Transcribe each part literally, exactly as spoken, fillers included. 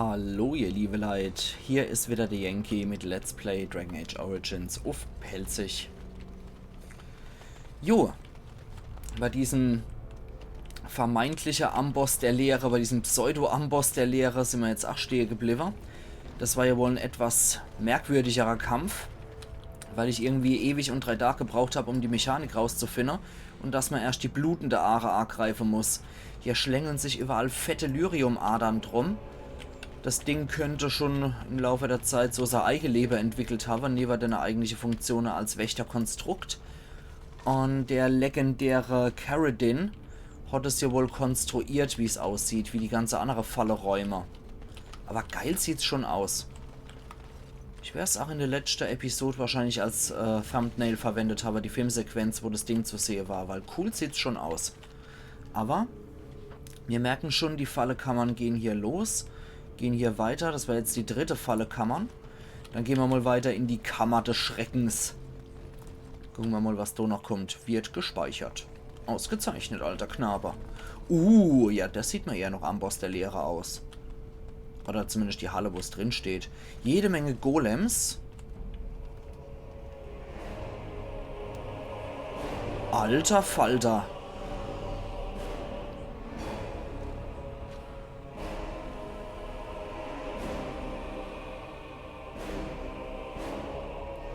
Hallo ihr liebe Leit, hier is wieder de Yankee mit Let's Play Dragon Age Origins uff Pälzisch. Jo, bei diesem vermeintliche Amboss der Lehre, bei diesem Pseudo-Amboss der Lehre sin mer jetzt ach stehe gebliwwe. Das war ja wohl en etwas merkwürdigerer Kampf, weil ich irgendwie ewig un drei Tag gebraucht hab, um die Mechanik rauszufinne. Un dass mer erscht die blutende Aare agreife muss. Hier schlängeln sich iwwerall fette Lyrium-Adern drum. Das Ding könnt schun im Laufe der Zeit so sei eige Lewe entwickelt hawwe, newe dene eigentliche Funktione als Wächterkonstrukt. Un der legendäre Caridin hat es ja wohl konstruiert, wie's aussieht, wie die ganze annere Falleräume. Awwer geil sieht's schun aus. Ich wer's ach in de letschte Episode wahrscheinlich als äh, Thumbnail verwendet hawwe, die Filmsequenz, wo das Ding zu sehe war, weil cool sieht's schun aus. Awwer mir merken schun, die Fallekammern gehn hier los, gehn hier weiter. Das war jetzt die dritte Fallekammer. Dann gehn mer mal weiter in die Kammer des Schreckens. Gucke mer mal, was do noch kommt. Wird gespeichert. Ausgezeichnet, alter Knabe. Uh, ja, das sieht mer eher noch Amboss der Lehre aus. Oder zumindest die Halle, wo's drin steht. Jede Menge Golems. Alter Falter.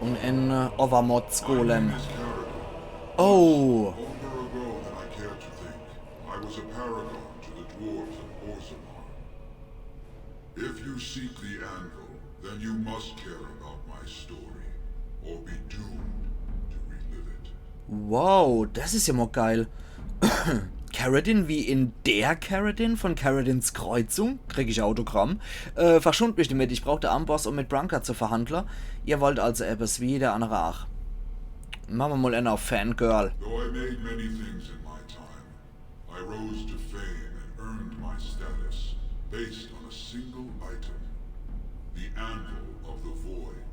Un en äh, Overmods-Golem. Oh. Older ago than I care to think, I was a paragon to the dwarves of Orzammar. If you seek the anvil, then you must care about my story, or be doomed to relive it. Wow, das is ja mal geil. Caridin wie in der Caridin von Caridins Kreuzung? Krieg ich Autogramm? Äh, verschont mich damit, ich brauch de Amboss, um mit Branka zu verhandle. Ihr wollt also ebbes wie der annere ach. Mache mer mal en uff Fangirl. Though I made many things in my time, I rose to fame and earned my status based on a single item, the Anvil of the Void.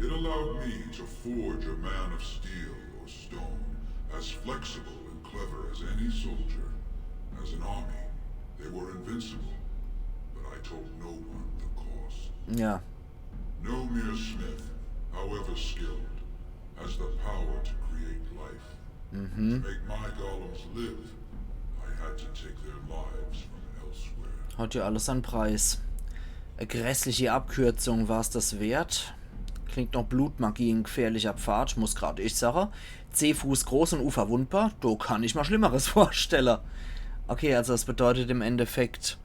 It allowed me to forge a man of steel or stone, as flexible and clever as any soldier. As an army, they were invincible, but I told no one the cost. Ja. No mere smith, however skilled, has the power to create life. Mhm. To make my golems live, I had to take their lives from elsewhere. Hat ja alles en Preis. E grässliche Abkürzung, war's das wert? Klingt noch Blutmagie, en gefährlicher Pfad, muss grad ich sage. Zeh Fuß groß un unverwundbar, do kann ich mer Schlimmeres vorstelle. Okay, also das bedeutet im Endeffekt,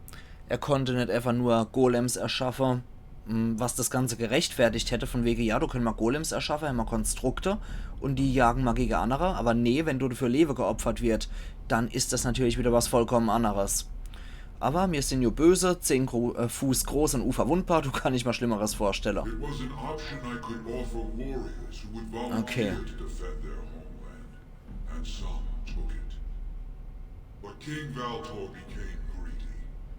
er konnte net einfach nur Golems erschaffe, mm, was das Ganze gerechtfertigt hätte, von wege, ja, do könne mer Golems erschaffe, hämmer Konstrukte un die jagen mer gege annere, awwer nee, wenn do dafür Lewe geopfert wird, dann is das natürlich wieder was vollkommen anneres. Awwer mir sin jo böse, zehn Gro äh, Fuß groß un unverwundbar, do kann ich mer Schlimmeres vorstelle. It was an option I could offer warriors who would volunteer Okay. to defend their homeland, and some took it. But King Valtor became greedy.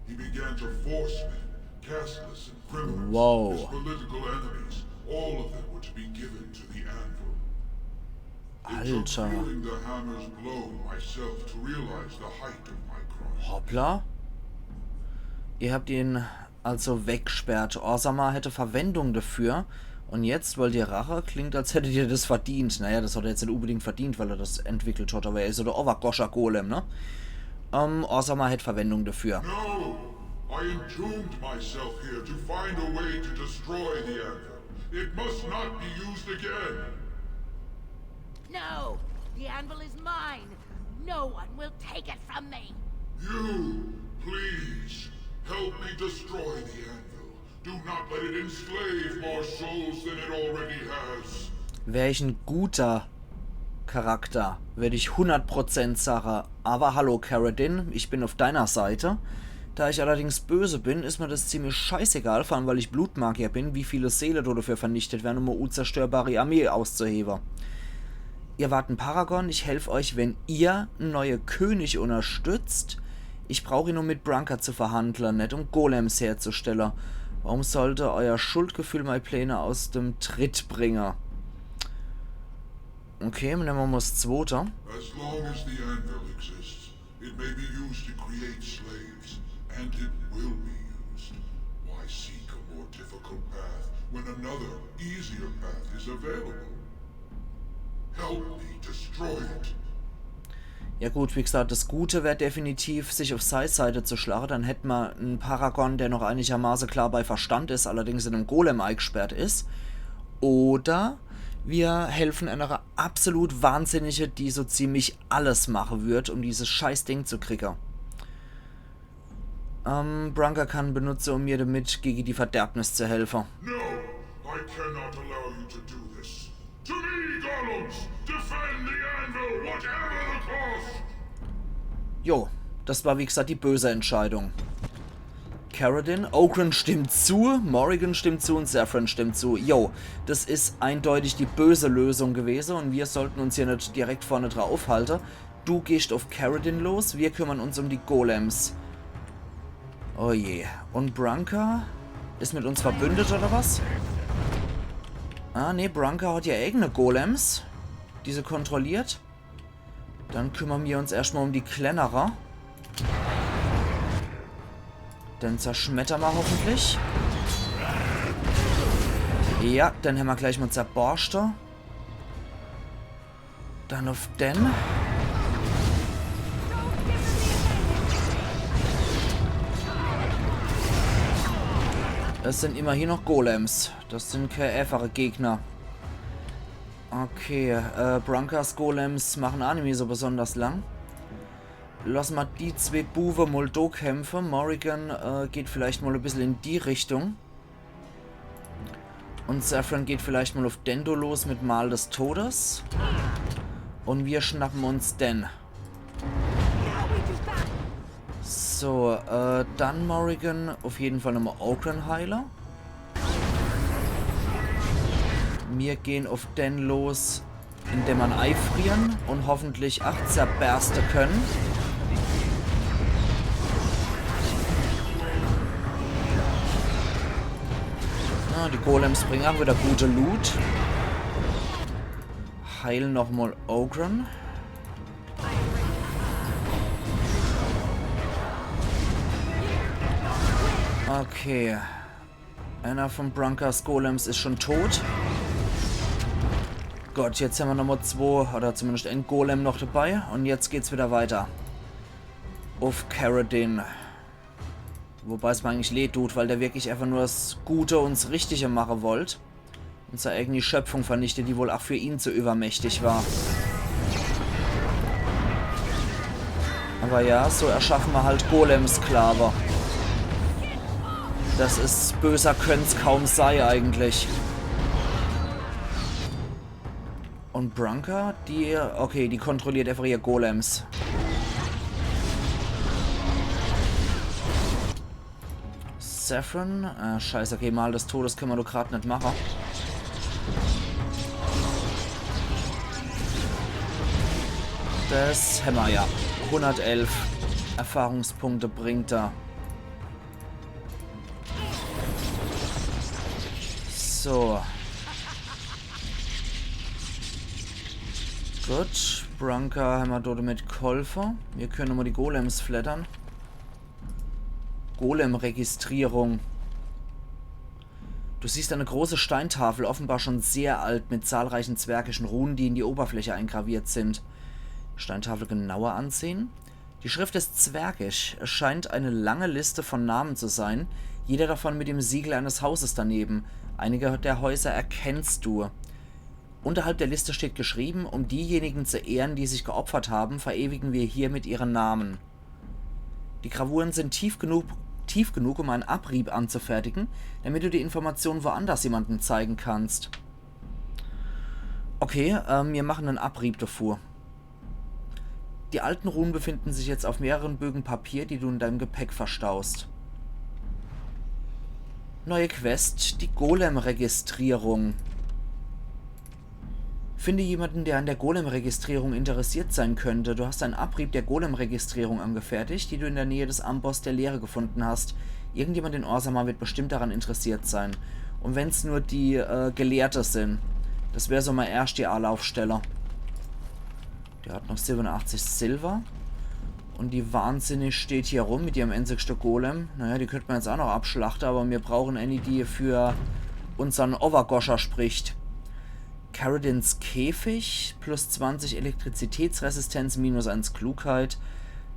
He began to force men, casteless and criminals, Wow. his political enemies, all of them were to be given to the anvil. It took Alter. Feeling the hammer's blow myself to realize the height of my crime. Hoppla. Ihr habt ihn also weggesperrt. Orzammar hätte Verwendung dafür. Un jetzt wollt ihr Rache? Klingt, als hättet ihr das verdient. Naja, das hat er jetzt net unbedingt verdient, weil er das entwickelt hat. Awwer er is so de Overgosher Golem, ne? Ähm, Orzammar hätt Verwendung dafür. No! I entombed myself here to find a way to destroy the anvil. It must not be used again. No! The anvil is mine! No one will take it from me! You, please, help me destroy the anvil. Do not let it enslave more souls than it already has. Wär ich en guter Charakter, würd ich hundert Prozent sage, awwer hallo Caridin, ich bin uff deiner Seite. Da ich allerdings böse bin, is mir das ziemlich scheißegal, vor allem weil ich Blutmagier bin, wie viele Seele do dafür vernichtet wern, um e unzerstörbare Armee auszuhewe. Ihr wart en Paragon, ich helf euch, wenn ihr en neue König unterstützt. Ich brauch ihn, um mit Branka zu verhandle, net um Golems herzustelle. Warum sollte euer Schuldgefühl mei Pläne aus dem Tritt bringe? Okay, nemme mer mal das zwote. As long as the anvil exists, it may be used to create slaves, and it will be When another, easier path is available. Help me destroy it. Ja gut, wie gesagt, das Gute wär definitiv, sich auf sei Seite zu schlagen. Dann hätt ma en Paragon, der noch einigermaßen klar bei Verstand is, allerdings in einem Golem eingesperrt is. Oder wir helfen einer absolut Wahnsinnige, die so ziemlich alles machen wird, um dieses Scheißding zu kriegen. Ähm, Branka kann benutze, um mir damit gegen die Verderbnis zu helfen. No, I cannot allow you to do this. To me, golems! Defend the anvil, whatever the cost! Jo, das war wie gesagt die böse Entscheidung. Caridin, Oghren stimmt zu, Morrigan stimmt zu und Zevran stimmt zu. Jo, das is eindeutig die böse Lösung gewesen und wir sollten uns hier net direkt vorne dran aufhalten. Du gehst auf Caridin los, wir kümmern uns um die Golems. Oh je. Und Branka is mit uns verbündet, oder was? Ah, nee, Branka hat ja eigene Golems, die se kontrolliert. Dann kümmern wir uns erstmal um die kleinere. Den zerschmetter ma hoffentlich. Ja, den hämmer gleich mal zerborscht. Dann auf den. Es sind immerhin noch Golems. Das sind keine einfache Gegner. Okay, äh, Brankas Golems machen aa nimmi so besonders lang. Lass ma die zwei Buwe mal do kämpfe. Morrigan, äh, geht vielleicht mal e bissel in die Richtung. Und Zevran geht vielleicht mal auf den do los mit Mal des Todes. Und wir schnappen uns den. So, äh, dann Morrigan auf jeden Fall nochmal Oghren heile. Wir gehen auf den los, indem ma eifrieren und hoffentlich ach zerberste können. Ah, die Golems bringen ach wieder gute Loot. Heilen nochmal Oghren. Okay. Einer von Brankas Golems is schon tot. Gott, jetzt hämmer nochmal zwei oder zumindest ein Golem noch dabei. Und jetzt geht's wieder weiter. Auf Caridin. Wobei es mir eigentlich leid tut, weil der wirklich einfach nur das Gute und das Richtige machen wollt. Und sei eigene Schöpfung vernichtet, die wohl auch für ihn zu übermächtig war. Aber ja, so erschaffen wir halt Golem-Sklave. Das is, böser könnt's kaum sei eigentlich. Und Branka, die, okay, die kontrolliert einfach ihr Golems. Zevran, äh, scheiße, okay, Mal des Todes können wir doch grad nicht machen. Das hämmer ja. Hundertelf Erfahrungspunkte bringt er. So. Gut, Branka hämmer dort mit geholfe. Wir können nochmal die Golems flattern. Golem-Registrierung. Du siehst eine große Steintafel, offenbar schon sehr alt, mit zahlreichen zwergischen Runen, die in die Oberfläche eingraviert sind. Steintafel genauer ansehen. Die Schrift ist zwergisch. Es scheint eine lange Liste von Namen zu sein, jeder davon mit dem Siegel eines Hauses daneben. Einige der Häuser erkennst du. Unterhalb der Liste steht geschrieben: „Um diejenigen zu ehren, die sich geopfert haben, verewigen wir hiermit ihren Namen.“ Die Gravuren sind tief genug, tief genug, um einen Abrieb anzufertigen, damit du die Information woanders jemandem zeigen kannst. Okay, ähm, wir machen einen Abrieb davor. Die alten Runen befinden sich jetzt auf mehreren Bögen Papier, die du in deinem Gepäck verstaust. Neue Quest, die Golem-Registrierung. Finde jemanden, der an der Golem-Registrierung interessiert sein könnte. Du hast einen Abrieb der Golem-Registrierung angefertigt, die du in der Nähe des Amboss der Leere gefunden hast. Irgendjemand in Orzammar wird bestimmt daran interessiert sein. Und wenn's nur die, äh, Gelehrte sind. Das wär so mei erschte Anlaufstelle. Der hat noch siebenundachtzig Silber. Und die Wahnsinnig steht hier rum mit ihrem einzigsten Golem. Naja, die könnte man jetzt auch noch abschlachten, aber wir brauchen eine, die für unsern Overgosher spricht. Caridins Käfig, plus zwanzig Elektrizitätsresistenz, minus eins Klugheit.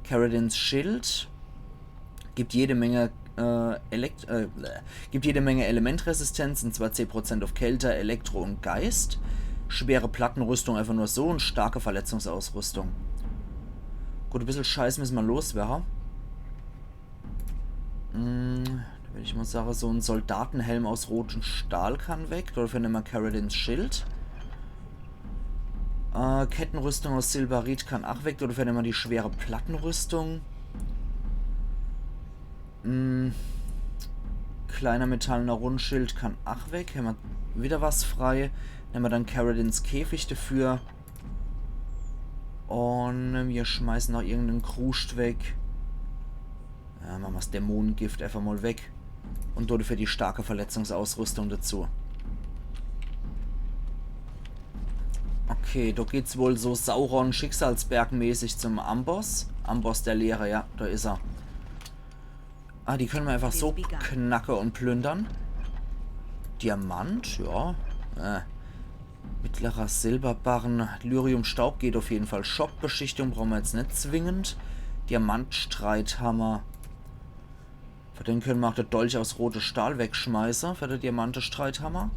Caridins Schild, gibt jede Menge, äh, Elekt äh, bleh. Gibt jede Menge Elementresistenz, und zwar zehn Prozent auf Kälte, Elektro und Geist. Schwere Plattenrüstung einfach nur so und starke Verletzungsausrüstung. Gut, e bissel Scheiß müsse mer loswerre. Mm, do würd ich mol sage, so en Soldatenhelm aus rotem Stahl kann weg. Dafür nemme mer Caridins Schild. Äh, Kettenrüstung aus Silberit kann ach weg. Dafür nemme mer die schwere Plattenrüstung. Mm, kleiner metallener Rundschild kann ach weg. Hämmer wieder was frei. Nemme mer dann Caridins Käfig dafür. Und mir schmeiße noch irgenden Kruscht weg. Ja, mache mer's Dämonengift einfach mol weg. Und dafür die starke Verletzungsausrüstung dazu. Okay, do geht's wohl so Sauron-Schicksalsberg-mäßig zum Amboss. Amboss der Leere, ja, do is er. Ah, die könne mer einfach so knacke und plündere. Diamant, ja. Äh, mittlerer Silberbarren. Lyrium-Staub geht auf jeden Fall. Schockbeschichtung brauche mer jetzt net zwingend. Diamantstreithammer. Für den könne mer ach de Dolch aus rote Stahl wegschmeiße, für de Diamantestreithammer.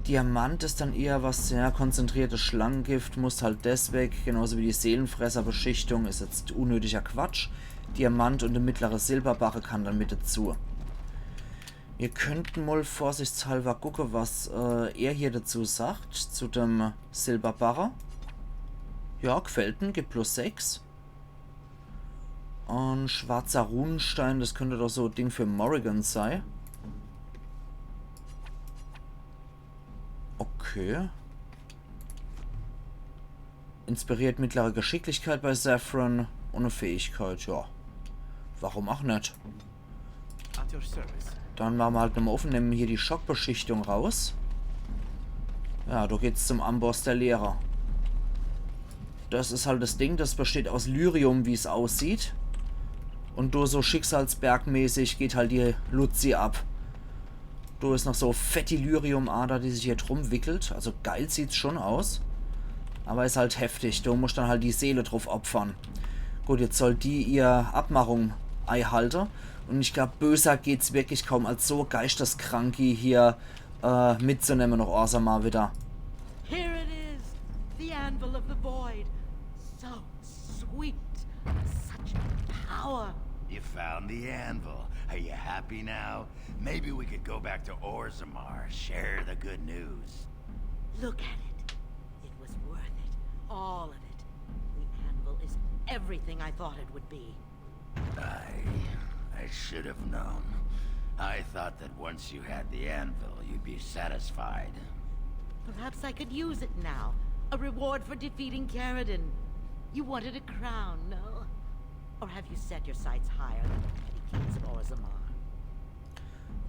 Diamant is dann eher was, ja, konzentriertes Schlangengift, muss halt des weg, genauso wie die Seelenfresserbeschichtung, is jetzt unnötiger Quatsch. Diamant und de mittlere Silberbarre kann dann mit dazu. Mir könnte mol vorsichtshalber gucke, was, äh, er hier dazu sagt, zu dem Silberbarre. Ja, gfällt em, gibt plus sechs. Und schwarzer Runenstein, des könnt doch so e Ding für Morrigan sei. Okay. Inspiriert mittlere Geschicklichkeit bei Zevran und e Fähigkeit, ja. Warum ach net? At your service. Dann mache mer halt nochmol auf, nemme hier die Schockbeschichtung raus. Ja, do geht's zum Amboss der Leere. Des is halt des Ding, des besteht aus Lyrium, wie's aussieht. Und do so schicksalsbergmäßig geht halt die Luzi ab. Do is noch so fett die Lyrium-Ader, die sich hier drum wickelt. Also geil sieht's schon aus. Aber is halt heftig. Do muss dann halt die Seele drauf opfern. Gut, jetzt soll die ihr Abmachung eihalte. Und ich glaub, böser geht's wirklich kaum, als so Geisteskranki hier, äh, mitzunemme noch Orzammar wieder. Here it is, the anvil of the void. So sweet, such power. You found the anvil. Are you happy now? Maybe we could go back to Orzammar, share the good news. Look at it. It was worth it. All of it. The anvil is everything I thought it would be. I... I should have known. I thought that once you had the anvil, you'd be satisfied. Perhaps I could use it now. A reward for defeating Caridin. You wanted a crown, no? Or have you set your sights higher than the petty kings of Orzammar?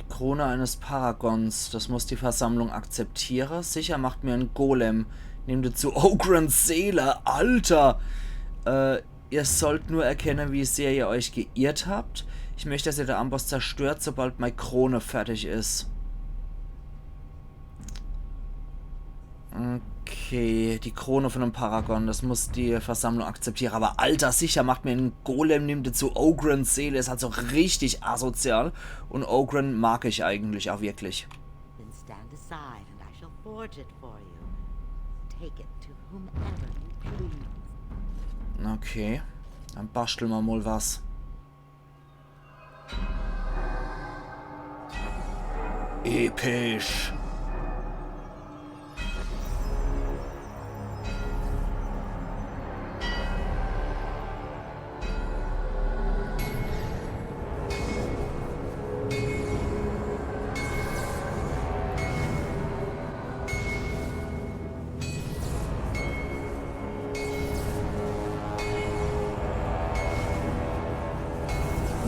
Die Krone eines Paragons, das muss die Versammlung akzeptieren. Sicher macht mir en Golem. Nimm dazu Ogrens Seele, Alter! Äh, ihr sollt nur erkennen, wie sehr ihr euch geirrt habt. Ich möchte, dass ihr de Amboss zerstört, sobald mei Krone fertig is. Okay, die Krone von dem Paragon, das muss die Versammlung akzeptieren. Aber Alter, sicher macht mir en Golem, nimm dazu Ogrens Seele, is halt so richtig asozial. Und Ogren mag ich eigentlich auch wirklich. Then stand aside and I shall forge it for you. Take it to whomever you please. Okay, dann bastle mer mol was. Episch.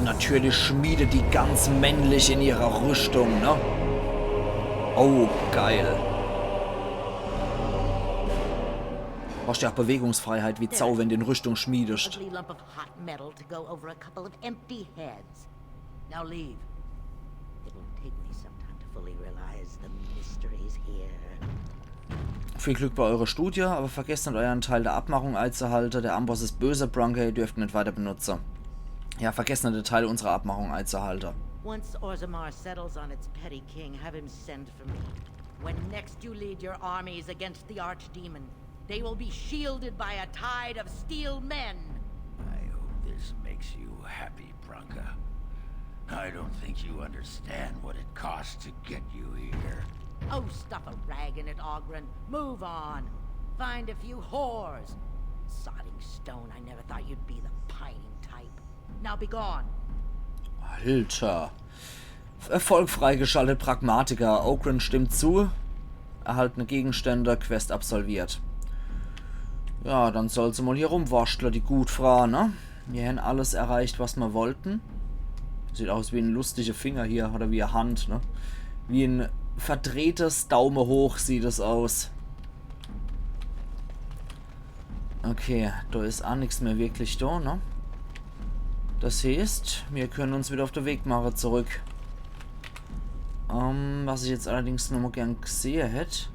Natürlich schmiedet die ganz männlich in ihrer Rüstung, ne? Oh, geil. Brauchst ja auch Bewegungsfreiheit wie Sau, wenn du in Rüstung schmiedest. Ugly lump of hot metal to go over a couple of empty heads. Now leave. It'll take me some time to fully realize the mysteries here. Viel Glück bei eurer Studie, aber vergesst net euren Teil der Abmachung eizuhalte. Der Amboss is böse, Branka, ihr dürft net weiter benutze. Ja, vergesst net, de Teil unserer Abmachung eizuhalte. Once Orzammar settles on its petty king, have him send for me. When next you lead your armies against the archdemon, they will be shielded by a tide of steel men. I hope this makes you happy, Branka. I don't think you understand what it cost to get you here. Oh, stuff a rag in it, Oghren. Move on. Find a few whores. Sodding stone, I never thought you'd be the pining type. Now be gone. Alter. Erfolg freigeschaltet, Pragmatiker. Oghren stimmt zu. Erhaltene Gegenstände, Quest absolviert. Ja, dann soll se mol hier rumwurschtle, die gut Frau, ne? Mir hän alles erreicht, was mir wollten. Sieht aus wie en lustige Finger hier, oder wie e Hand, ne? Wie en verdrehtes Daume hoch sieht es aus. Okay, do is aa nix mehr wirklich do, ne? Das heeßt, mir können uns wieder auf de Weg mache zurück. Ähm, was ich jetzt allerdings noch mol gern gsehe hätt.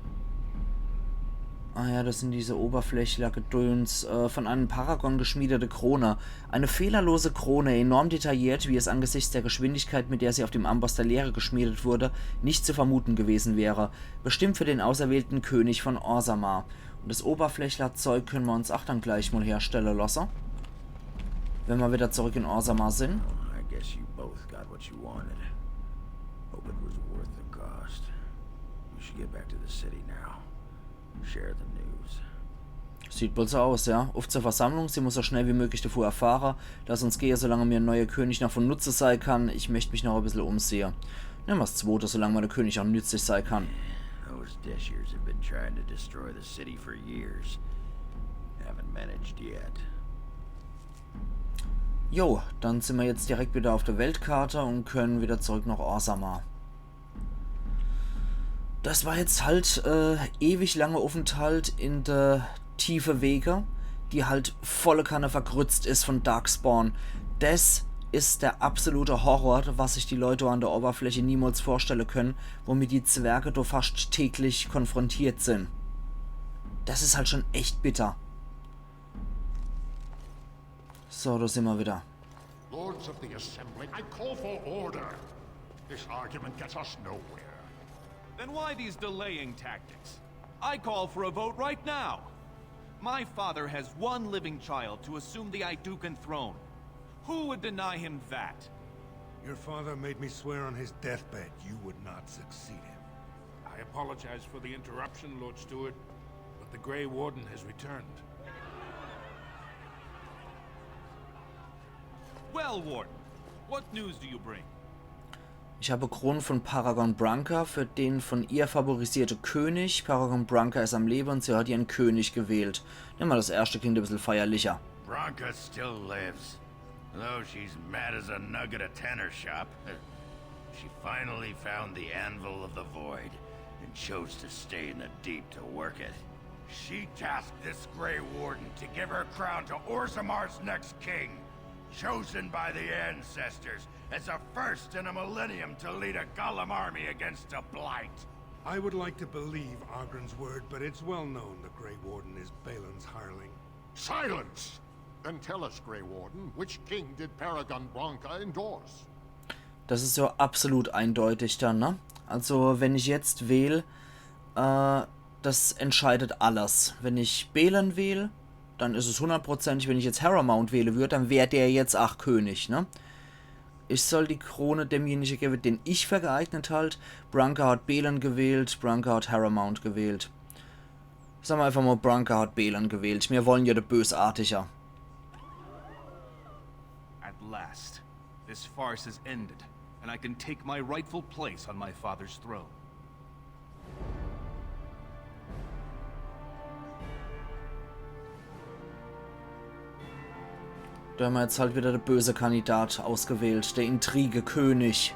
Ah ja, das sind diese Oberflächler-Gedöns. Äh, von einem Paragon geschmiedete Krone. Eine fehlerlose Krone, enorm detailliert, wie es angesichts der Geschwindigkeit, mit der sie auf dem Amboss der Leere geschmiedet wurde, nicht zu vermuten gewesen wäre. Bestimmt für den auserwählten König von Orzammar. Und das Oberflächler-Zeug können mir uns aa dann gleich mol herstelle losse. Wenn mir wieder zurück in Orzammar sind. I guess you both got what you wanted. Hope it was worth the cost. We should get back to the city now. Share the news. Sieht wohl so aus, ja. Uff zur Versammlung, sie muss so schnell wie möglich davon erfahre. Lass uns gehe, solange mir en neue König noch von Nutze sei kann. Ich möcht mich noch e bissel umsehe. Nimm das zwote, solange mir de König noch nützlich sei kann. Those Deshirs have been trying to destroy the city for years. Haven't managed yet. Jo, dann sind mir jetzt direkt wieder auf der Weltkarte und können wieder zurück nach Orzammar. Das war jetzt halt äh, ewig lange Aufenthalt in der tiefe Wege, die halt volle Kanne verkrützt is von Darkspawn. Das is der absolute Horror, was sich die Leute an der Oberfläche niemals vorstelle können, womit die Zwerge do fast täglich konfrontiert sind. Das is halt schon echt bitter. So, da sind wir wieder. Lords of the Assembly, I call for order. This argument gets us nowhere. Then why these delaying tactics? I call for a vote right now. My father has one living child to assume the Aeducan throne. Who would deny him that? Your father made me swear on his deathbed you would not succeed him. I apologize for the interruption, Lord Steward, but the Grey Warden has returned. Well, Warden, what news do you bring? Ich habe Krone von Paragon Branka für den von ihr favorisierte König. Paragon Branka ist am Leben und sie hat ihren König gewählt. Nimm mal das erste Kind ein bisschen feierlicher. Branka still lives, though she's mad as a nug at a tanner shop. She finally found the Anvil of the Void and chose to stay in the deep to work it. She tasked this Grey Warden to give her crown to Orzammar's next king, chosen by the ancestors as a first in a millennium to lead a golem army against a blight. I would like to believe Ogren's word, but it's well known the Grey Warden is Balan's hireling. Silence! Then tell us, Grey Warden, which king did Paragon Branka endorse? Das ist ja absolut eindeutig dann, ne? Also, wenn ich jetzt wähl, äh, das entscheidet alles. Wenn ich Balen wähl, dann is es hundertprozentig. Wenn ich jetzt Harrowmount wähle würd, dann wär der jetzt ach König, ne? Ich soll die Krone demjenige gewwe, den ich für geeignet halt. Branka hat Balen gewählt, Branka hat Harrowmount gewählt. Sag mal einfach mal, Branka hat Balen gewählt. Mir wollen ja de Bösartige. At last, this farce is ended, and I can take my rightful place on my father's throne. Da haben wir jetzt halt wieder de böse Kandidat ausgewählt, der Intrige-König.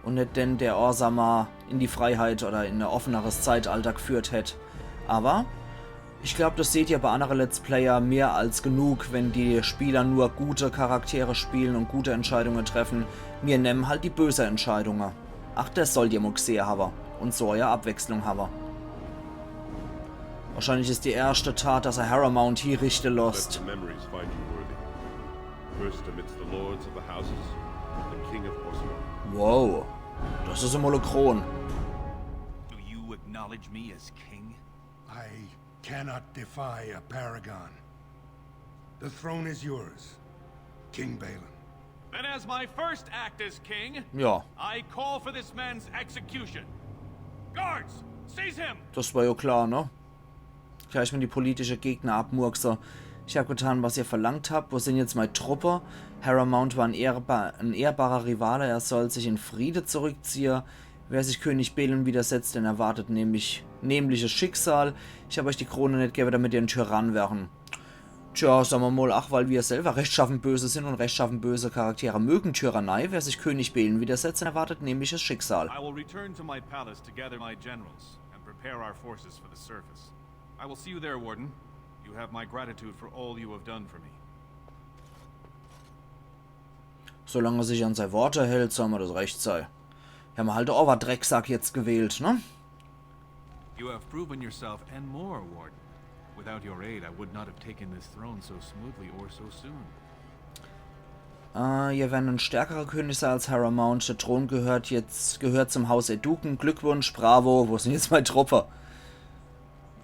Und net den, der Orzammar in die Freiheit oder in e offeneres Zeitalter geführt hätt. Aber ich glaub, das seht ihr bei andere Let's Player mehr als genug, wenn die Spieler nur gute Charaktere spielen und gute Entscheidungen treffen. Mir nehmen halt die böse Entscheidungen. Ach, des sollt ihr mol gsehe hawwe. Un so eher Abwechslung hawwe. Wahrscheinlich is die erschte Tat, dass er Harrowmount hierichte losst. Let the memories find you worthy. First amidst the lords of the houses, the king of Orzammar. Wow. Des is emol e Kron. Do you acknowledge me as king? I cannot defy a paragon. The throne is yours, King Bhelen. Then, as my first act as king, Ja, I call for this man's execution. Guards, seize him! des war jo klar, ne? Gleich mol die politische Gegner abmurkse. Ich hab getan, was ihr verlangt habt. Wo sin jetzt mei Truppe? Harrowmount war en, ehrbar, en ehrbarer Rivale. Er soll sich in Friede zurückziehe. Wer sich König Bhelen widersetzt, den erwartet nämlich, nämliches Schicksal. Ich hab euch die Krone net gewwe, damit ihr en Tyrann werren. Tja, sa mer mol, ach, weil wir selwer rechtschaffen böse sin un rechtschaffen böse Charaktere mögen Tyrannei. Wer sich König Bhelen widersetzt, den erwartet nämliches Schicksal. I will return to my palace to gather my generals and prepare our forces for the surface. I will see you there, Warden. You have my gratitude for all you have done for me. Solang er sich an sei Worte hält, soll mer des recht sei. Hämmer halt de Owwerdrecksack jetzt gewählt, ne? You have proven yourself and more, Warden. Without your aid, I would not have taken this throne so smoothly or so soon. Äh, ihr werren en stärkerer König sei als Harrowmount. De Thron gehört jetzt, gehört zum Haus Aeducan. Glückwunsch, bravo, wo sin jetzt mei Truppe?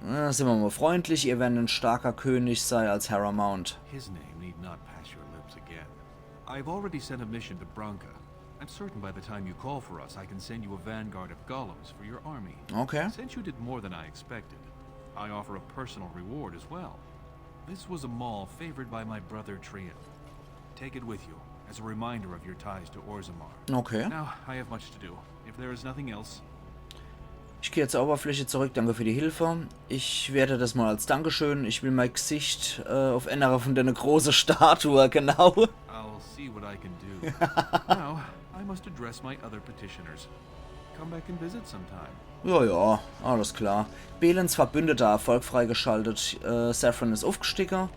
Äh, sin mer mol freundlich, ihr werren en starker König sei als Harrowmount. His name need not pass your lips again. I've already sent a mission to Branka. I'm certain by the time you call for us, I can send you a vanguard of golems for your army. Okay. Since you did more than I expected, I offer a personal reward as well. This was a maul favored by my brother Trian. Take it with you as a reminder of your ties to Orzammar. Okay. Now, I have much to do. If there is nothing else, Ich geh zur Oberfläche zurück, danke für die Hilfe. Ich werte des mol als Dankeschön. Ich will mei Gsicht äh, uff ennere von dene große Statue, genau. I'll see what I can do. Now, I must address my other petitioners. Come back and visit sometime. Ja, ja, alles klar. Bhelens Verbündeter, Erfolg freigeschaltet. Äh, Zevran is uffgestiege.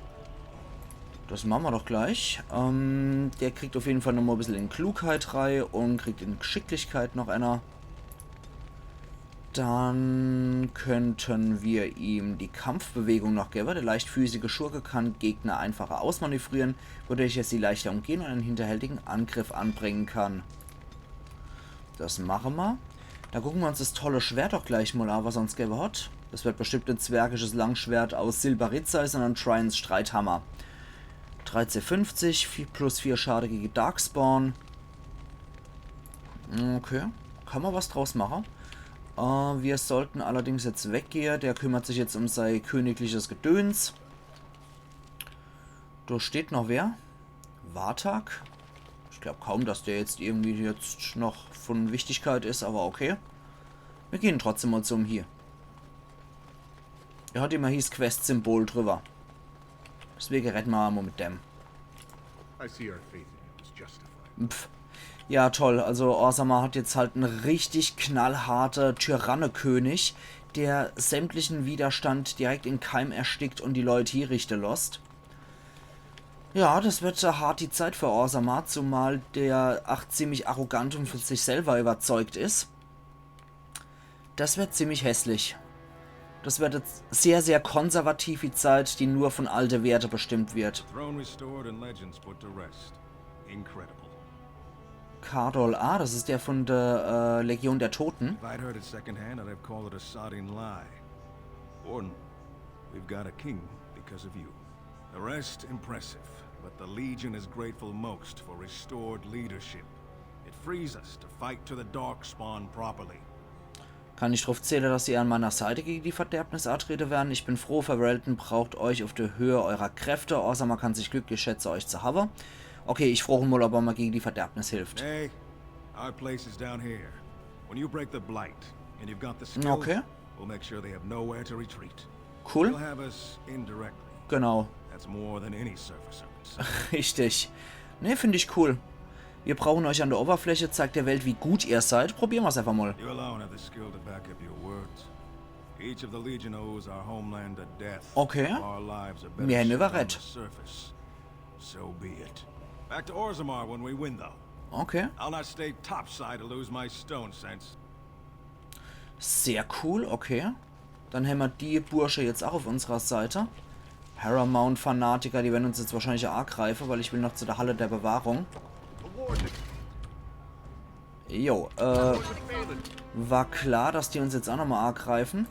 Des mache mer doch gleich. Ähm, der kriegt uff jeden Fall nochmol e bissel in Klugheit rei un kriegt in Geschicklichkeit noch enner. Dann könnte mer ihm die Kampfbewegung noch gewwe. Der leichtfüßige Schurke kann Gegner einfacher ausmanövrieren, wodurch er sie leichter umgehen un einen hinterhältigen Angriff anbringen kann. Des mache mer. Dann gucke mer uns des tolle Schwert doch gleich mol a, was er uns gewwe hat. Des werd bestimmt e zwergisches Langschwert aus Silberit sei, sondern Trians Streithammer. Dreizeh fünfzig, vier plus vier Schade gege Darkspawn. Okay, kann mer was draus mache. Äh, mir sollten allerdings jetzt weggehe. Der kümmert sich jetzt um sei königliches Gedöns. Do steht noch wer. Vartak. Ich glaub kaum, dass der jetzt irgendwie jetzt noch von Wichtigkeit is, awwer okay. Mir gehen trotzdem mol zum hier. Er hat immerhin s Quest-Symbol drüber. Deswege redde mer mol mit dem. I see our faith in him was justified. Pff. Ja, toll. Also Orzammar hat jetzt halt en richtig knallharte Tyrannekönig, der sämtlichen Widerstand direkt in Keim erstickt un die Leut hierichte losst. Ja, des wird e hart die Zeit für Orzammar, zumal der ach ziemlich arrogant un von sich selber überzeugt is. Des wird ziemlich hässlich. Des wird e sehr, sehr konservative Zeit, die nur von alte Werte bestimmt wird. Throne restored and legends put to rest. Incredible. Kardol, ah, des is der von der äh, Legion der Toten. If I'd heard it secondhand, I'd have called it a sodding lie. Warden, we've got a king because of you. The rest impressive, but the Legion is grateful most for restored leadership. It frees us to fight to the Darkspawn properly. Kann ich drauf zähle, dass ihr an meiner Seite gege die Verderbnis atrete werre? Ich bin froh, Ferelden braucht euch auf der Höhe eurer Kräfte. Orzammar kann sich glücklich schätze, euch zu hawe. Okay, ich froch mol, ob er mer gege die Verderbnis hilft. Nay, our place is down here. When you break the blight and you've got the skill, Okay. We'll make sure they have nowhere to retreat. Cool. They'll have us indirectly. Genau. That's more than any surfacer can say. Richtig. Ne, find ich cool. Wir brauchen euch an der Oberfläche, zeigt der Welt, wie gut ihr seid. Probiere mer's einfach mol. You alone have the skill to back up your words. Each of the Legion owes our homeland a death. Okay. Our lives are better Mir hän served on iwwerredt. The surface. So be it. Back to Orzammar when we win, though. Okay. I'll not stay topside to lose my stone sense. Sehr cool, okay. Dann hämmer die Bursche jetzt auch auf unserer Seite. Paramount-Fanatiker, die werden uns jetzt wahrscheinlich angreifen, weil ich will noch zu der Halle der Bewahrung. Jo, äh, war klar, dass die uns jetzt auch nochmal angreifen.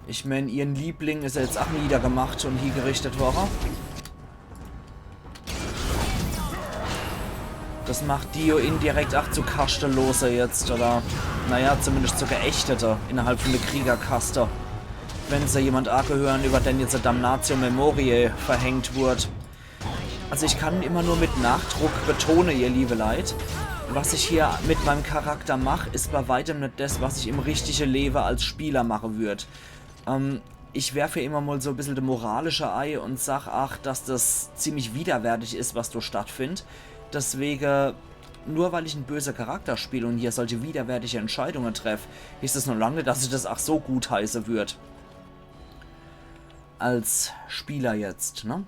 Ich mein, ihren Liebling is ja jetzt auch niedergemacht und hingerichtet worden. Das macht die jo indirekt auch zu Kaschtelose jetzt, oder? Naja, zumindest zu Geächtete innerhalb von der Kriegerkaste. Wenn se jemand angehören, über den jetzt e Damnatio Memoriae verhängt wurde. Also ich kann immer nur mit Nachdruck betonen, ihr liebe Leit, was ich hier mit meinem Charakter mach, is bei weitem net das, was ich im richtige Lewe als Spieler mache würd. Ähm, ich werf ja immer mal so e bissel de moralische Ei und sag, ach, dass das ziemlich widerwärtig is, was do stattfindt. Deswege, nur weil ich en böse Charakter spiel und hier solche widerwärtige Entscheidungen treff, is es noch lang net, dass ich das ach so gutheiße würd. Als Spieler jetzt, ne?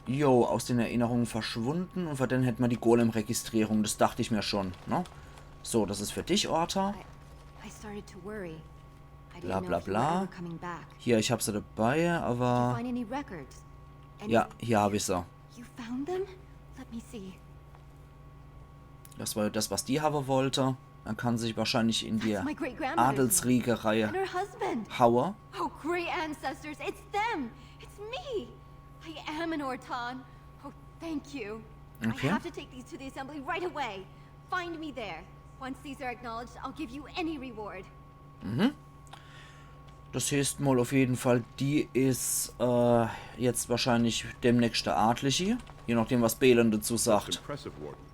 Jo, aus den Erinnerungen verschwunden und für den hätt mer die Golem-Registrierung, das dacht ich mir schon, ne? So, das is für dich, Orta. I started to worry. I Bla, didn't know bla, if you were bla. Ever coming back. Hier, ich hab se dabei, aber... Find any records? Any... Ja, hier hab ich se. You found them? Let me see. Das war ja das, was die haben wollte. Dann kann sich wahrscheinlich in die That's my great grandmother's Adelsriege and rein her husband. Haue. Oh, great ancestors! It's them! It's me! I am an Ortan. Oh, thank you. Okay. I have to take these to the assembly right away. Find me there. Once these are acknowledged, I'll give you any reward. Das heißt mal auf jeden Fall, die is äh, jetzt wahrscheinlich demnächst der Adlige, je nachdem, was Bhelen dazu Most sagt. Impressive, Warden.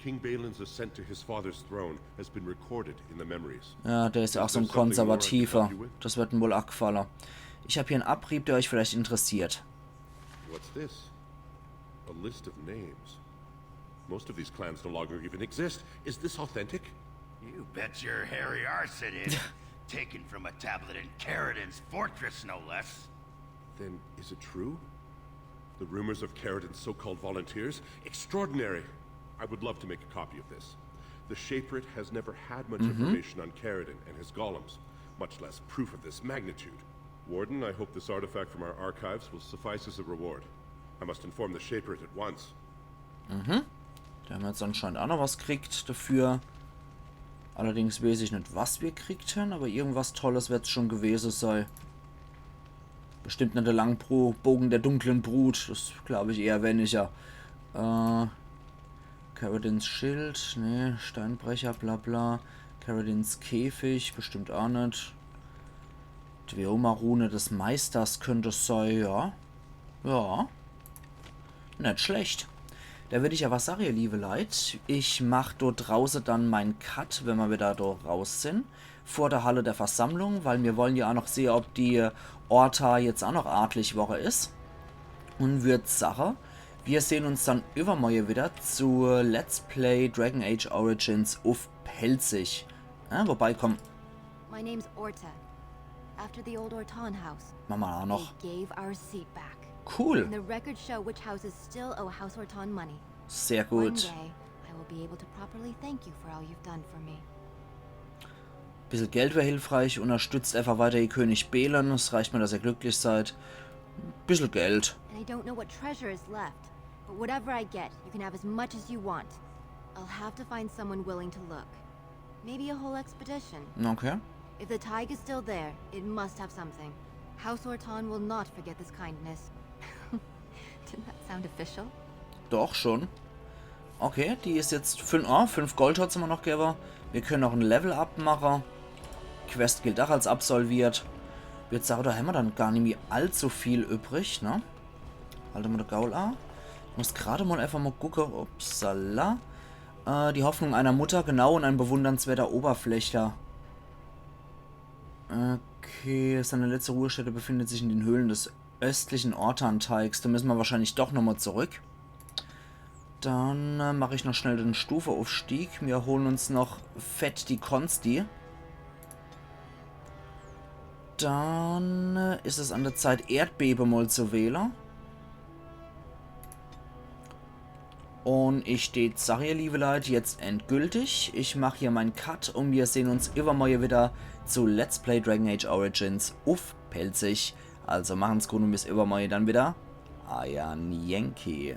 King Bhelen's ascent to his father's throne has been recorded in the memories. Ja, der is ja auch so en Is there something more I can Konservativer. help you with? Das wird em wohl abgefallen. Ich hab hier en Abrieb, der euch vielleicht interessiert. What's this? A list of names. Most of these clans no longer even exist. Is this authentic? You bet your hairy arse it is. Taken from a tablet in Caridin's fortress, no less. Then is it true? The rumors of Caridin's so-called volunteers? Extraordinary! I would love to make a copy of this. The Shaperate has never had much information on Caridin and his golems, much less proof of this magnitude. Warden, I hope this artifact from our archives will suffice as a reward. I must inform the Shaperate at once. Da hämmer jetzt anscheinend auch noch was kriegt dafür. Allerdings weiß ich net, was mer kriegt hän, aber irgendwas Tolles werd's schon gewese sei. Bestimmt net der Langbogen der dunklen Brut, das glaub ich eher weniger. Äh, Caridins Schild, nee, Steinbrecher, bla bla. Caridins Käfig, bestimmt auch net. Dweoma-Rune des Meisters könnt es sei, ja. Ja. Net schlecht. Da würd ich ja was sage, ihr liebe Leit. Ich mach do drauße dann mein Cut, wenn mer wieder do raus sin. Vor der Halle der Versammlung, weil mir wollen ja auch noch sehe, ob die Orta jetzt auch noch adlig worre is. Und würd sage, wir sehn uns dann übermorje wieder zu Let's Play Dragon Age Origins uff Pälzisch. Ja, wobei, komm, My name's Orta. After the old Ortan house, mach mer auch noch. They gave our seat back. Cool. And the records show which houses still owe House Ortan money. Sehr One gut. Day, I will be able to properly thank you for all you've done for me. Bissel Geld wär hilfreich. Unterstützt einfach weiter ihr König Bhelen. Es reicht mir, dass ihr glücklich seid. Bissel Geld. And I don't know what treasure is left, but whatever I get, you can have as much as you want. I'll have to find someone willing to look. Maybe a whole expedition. Okay. If the Thaig is still there, it must have something. House Ortan will not forget this kindness. Didn't that sound official? Doch, schon. Okay, die is jetzt fünf, ah, fünf Gold hat's immer noch gewwe. Wir können noch ein Level-Up mache. Quest gilt auch als absolviert. Würd sage, da hämmer dann gar nimmi allzu viel übrig, ne? Halt mal de Gaul a. Ich muss grad mal einfach mal gucke, upsala. Äh, die Hoffnung einer Mutter, genau, und ein bewundernswerter Oberflächler. Okay, seine letzte Ruhestätte befindet sich in den Höhlen des östlichen Ortan-Teigs. Da müssen wir wahrscheinlich doch nochmal zurück. Dann äh, mache ich noch schnell den Stufeaufstieg. Wir holen uns noch fett die Konsti. Dann äh, is es an der Zeit, Erdbebe mal zu wähle. Un ich dät sage, ihr liewe Leit, jetzt endgültig. Ich mach hier mein Cut un mir sehn uns iwwermorje widder zu Let's Play Dragon Age Origins uff Pälzisch. Also machen's gut un bis iwwermorje dann widder. Eier Yankee.